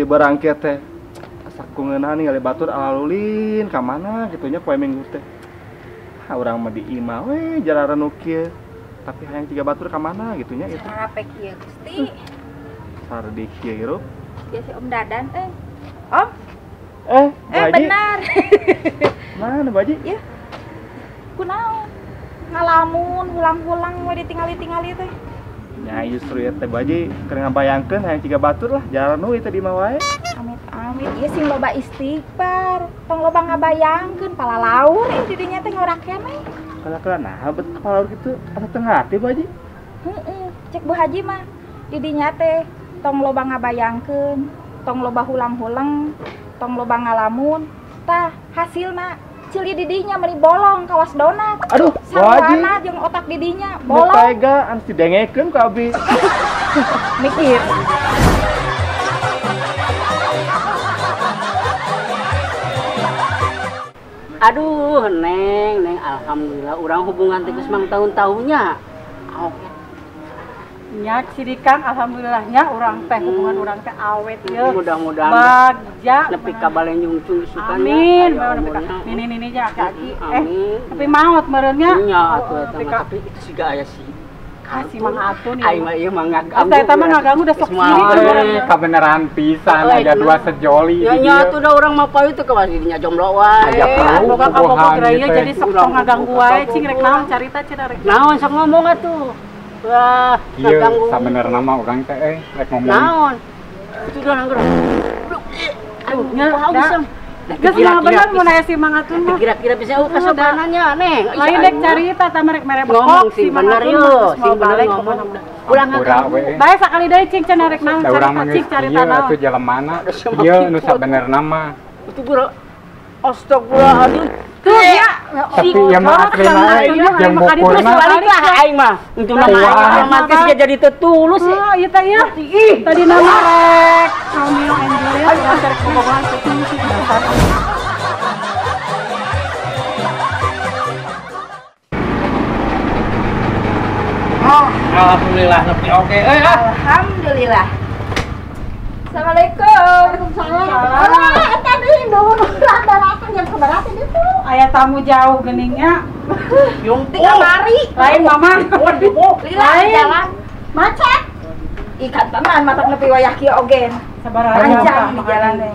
Ti barang kieu teh. Asa ku ngeunah ningali batur alalulin ka mana kitu nya poe Minggu teh. Ha urang mah di imah we jarareunuk kieu. Tapi hayang tiga batur ka mana gitu nya itu. Sarape kieu Gusti. Sardi kieu hirup. Ya si Om Dadan eh. Om? Bu Haji. Benar. Mana Bu Haji? Ya. Kunaon? Ngalamun, hulang-hulang we ditingali-tingali teh. Nya justru ieu teh Bu Haji keur ngabayangkeun hayang ciga batur lah jaranu ieu teh di imah wae. Amit-amit ieu sing loba istighfar, tong loba ngabayangkeun palalaur ieu di dinya teh ngorak keneh. Kala-kala nah bet palalaur kitu asa teu ngarti Bu Haji. Heeh, cek Bu Haji mah di dinya teh tong loba ngabayangkeun, tong loba hulang-huleng, tong loba ngalamun. Tah hasilna cili didinya meni bolong kawas donat. Aduh, Bu Haji. Sarwana jeung otak didinya bolong. Tega anu didengekeun ku abi. Mikir. Aduh, Neng, Neng, alhamdulillah urang hubungan teh geus mang tahun-tahunnya. Awet. Nya cirikan alhamdulillahnya urang teh hubungan urang teh awet ieu. Mudah-mudahan bagja nepi ka balenyungcung isukan. Amin. Nini nini nya aki-aki. Tapi maot meureun nya. Nya atuh eta mah tapi itu siga aya si si Mang Atun ieu. Aing mah ieu mah ngaganggu. Eta mah ngaganggu udah sok sirik. Kabeneran pisan aya dua sejoli. Nya nya atuh da urang mah payu teu kawas dinya jomblo wae. Aya perlu boga kabogoh ieu jadi sok tong ngaganggu wae cing rek naon carita cenah rek. Naon sok ngomong atuh. Wah, ngaganggu. Sabenerna mah urang teh rek ngomong. Naon? Itu udah nganggur. Aduh, nya geus mah bener mun aya si Mang Atun mah. Kira-kira bisa kasopanannya, Neng. Lain dek carita tah merek mere ngomong sing bener yo, sing bener ngomong. Ulah ngaganggu. Bae sakali deui cing cenah rek naon carita cing carita naon. Ieu atuh jelemana. Ieu nu sabenerna mah. Itu gua astagfirullahaladzim. Tuh ya. Tapi ya mah aslina jeung bukurna balik lah aing mah. Untuk nama aing romantis ge jadi teu tulus. Oh, ieu teh ieu. Tadi nama rek Romeo and Juliet urang rek bobogohan teu tulus dasar. Alhamdulillah nepi oke euy ah. Alhamdulillah. Assalamualaikum. Waalaikumsalam. Ah, tadi nuhun urang datang jam sabaraha teh ditu? Aya tamu jauh geningnya. Ti kamari. Lain mama. Lila jalan macet. Ikan tenan matak nepi wayah kieu oge. Sabaraha panjang di jalan teh.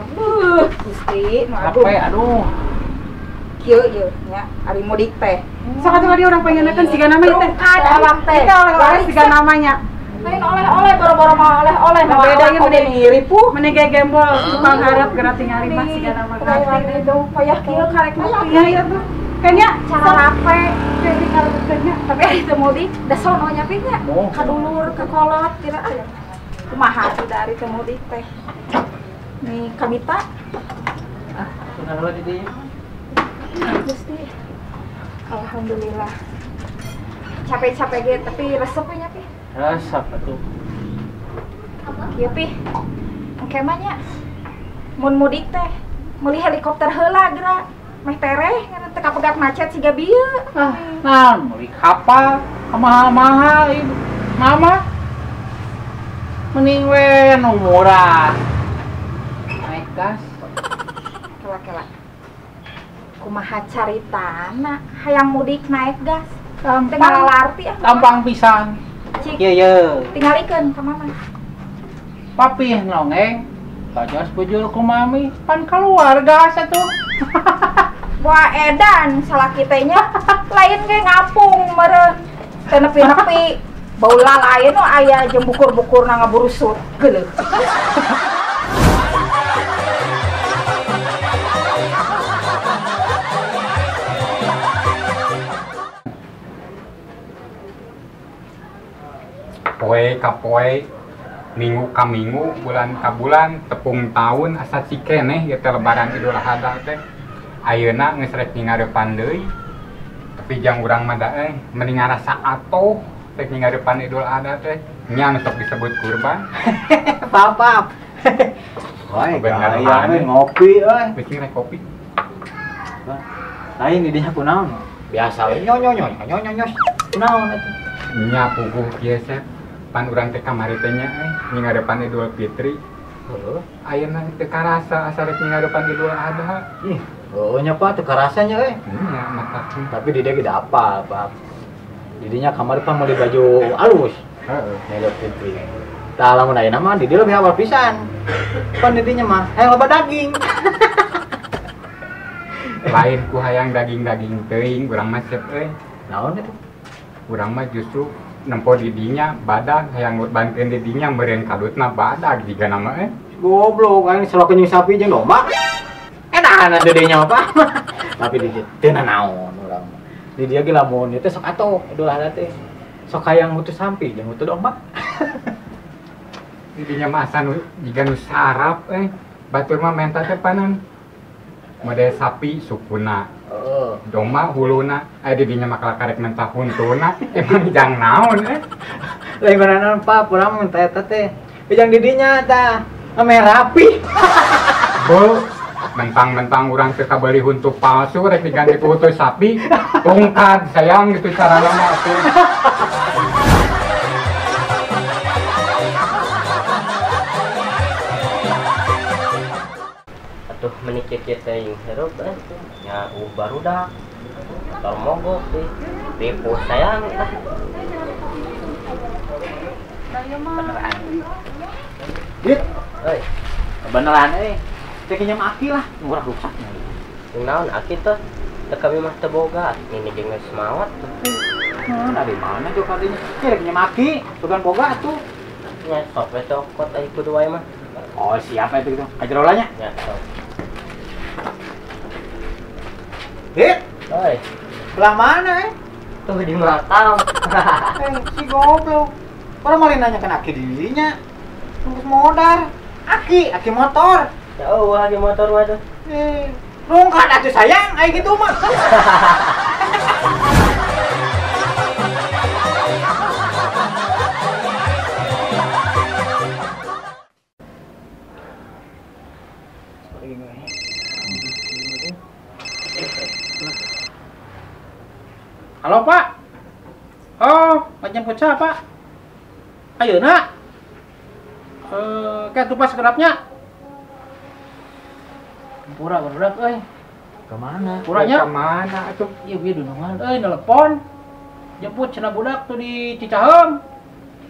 Gusti, nu agung. Capek aduh. Kieu ieu nya ari mudik teh. Sok atuh di urang pengenakeun siga nama ieu teh. Rungkad awak teh. Kita oleh-oleh siga namanya. Lain oleh-oleh boro-boro mau oleh-oleh. Beda ieu meni mirip puh. Meni gembol tukang harap geura tingali mah siga nama ngarti. Wayah kieu karek nepi. Iya iya tuh. Kayaknya cara rape kayaknya tapi ari teu mudik da sono nya pi nya. Ka dulur ka kolot kira ah. Kumaha atuh da ari teu mudik teh. Nih kabita. Ah, sunah heula di dieu. Gusti. Alhamdulillah. Capek-capek ge tapi resep nya pi. Resep atuh. Kieu pi. Engke mah nya mun mudik teh meuli helikopter heula geura. Meh tereh ngan teu kapegat macet siga bieu. Ah, naon meuli kapal mahal-mahal ieu. Mama mending we nu murah. Naik gas. Kela-kela. Kumaha caritana hayang mudik naik gas. Gampang. Teu ah. Gampang pisan. Cik. Ieu ye. Tingalikeun ka mama. Papih nongeng kajos bujur ku mami pan keluarga atuh. Wah edan salah kitanya lain ge ngapung meureun teu nepi-nepi baula lain nu aya jeung bukur-bukurna ngaburusut geuleuh. Poe ka poe, minggu ka minggu, bulan ka bulan, tepung tahun asa cikeneh ieu teh lebaran Idul Adha teh. Ayeuna geus rek ngarepan deui. Tapi jang urang mah da euy mending ngarasa atoh rek ngarepan Idul Adha teh. Nya nu sok disebut kurban. Pap. Woi, gaya we ngopi euy. Bikin rek kopi. Lain di dinya kunaon? Biasa we nyo nyo nyo nyo nyo nyo. Kunaon atuh? Nya puguh kieu Sep. Pan urang teh kamari teh nya euy ngarepan Idul Fitri. Heeh, ayeuna teu karasa asa rek ngarepan Idul Adha. Ih, heueuh nya Pak, teu karasa nya euy. Nya matak. Tapi di dia ge da apal, Pak. Didinya kamari pan meuli baju alus. Heeh, Idul Fitri. Tah lamun ayeuna mah di dieu lebih awal pisan. Pan di dinya mah hayang loba daging. Lain ku hayang daging-daging teuing urang mah sep euy. Naon itu? Urang mah justru nempo di dinya badag hayang bantuin di dinya meureun kadutna badag jiga nama euy. Goblok, aing selokeun jeung sapi jeung domba. Edahan atuh dinya mah, Pak. Tapi di dieu teu nanaon urang mah. Di dieu ge lamun ieu teh sok atoh Idul Adha teh. Sok hayang ngutus sampi jeung ngutus domba. Di dinya mah asa nu jiga nu sarap euy. Batur mah menta teh panan. Model sapi sukuna. Heeh. Domba huluna, aya di dinya mah karek menta huntuna, emang jang naon euy. Lain naon Pak, urang menta eta teh. Jang di dinya tah, ame rapi. Bo, mentang-mentang urang teu kabeuli huntu palsu rek diganti ku huntu sapi, tungkad sayang gitu carana mah atuh. Atuh meuni kieu teuing hirup euy. Nya barudak. Motor mogok deui. Ripuh sayang ah. Beneran. Dit, euy. Beneran euy. Teh kinyam aki lah, murah rusak. Jeung naon aki teh? Teu kami mah teu boga, ini jeung geus maot tuh. Nah, dari mana tuh kadinya? Kira kinyam aki, bukan boga atuh. Nya sok we cokot ai kudu wae mah. Oh, siapa itu gitu? Kajerolanya? Ya, sok. Dit, Oi, belah mana eh? Tuh di makam. Si goblok. Orang malah nanya kan aki dirinya. Tunggu modal. Aki, aki motor. Ya eueuh aki motor mah tuh. Rungkat atuh sayang, ai gitu mah. Halo Pak. Oh, jemput siapa Pak? Ayeuna. Kayak tuh pas kedapnya. Pura barudak euy. Ke mana? Puranya ke mana atuh? Ieu ieu dunungan euy nelpon. Jemput cenah budak tuh di Cicaheum.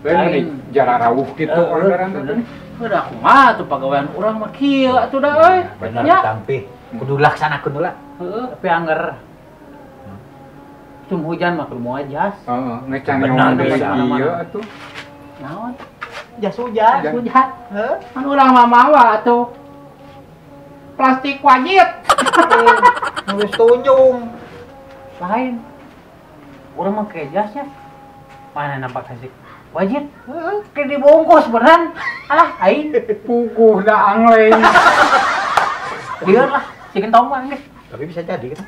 Lain jara rawuh kitu orderan teh. Udah kumaha tuh pagawean urang mah kieu atuh da euy. Bener tampih. Kudu laksanakeun heula. Heeh, tapi angger. Cum hujan mah kudu moal jas. Heeh, geus can ngomong ieu atuh. Naon? Jas hujan. Hujan. Heeh. Kan urang mah mawa atuh. Plastik wajit. Nulis tunjung. Lain. Urang mah kayak jasnya. Mana nampak asik. Wajit. Heeh, kayak dibungkus beneran. Alah, aing puguh da angleng. Lieur lah, si kentong mah geus. Tapi bisa jadi kan.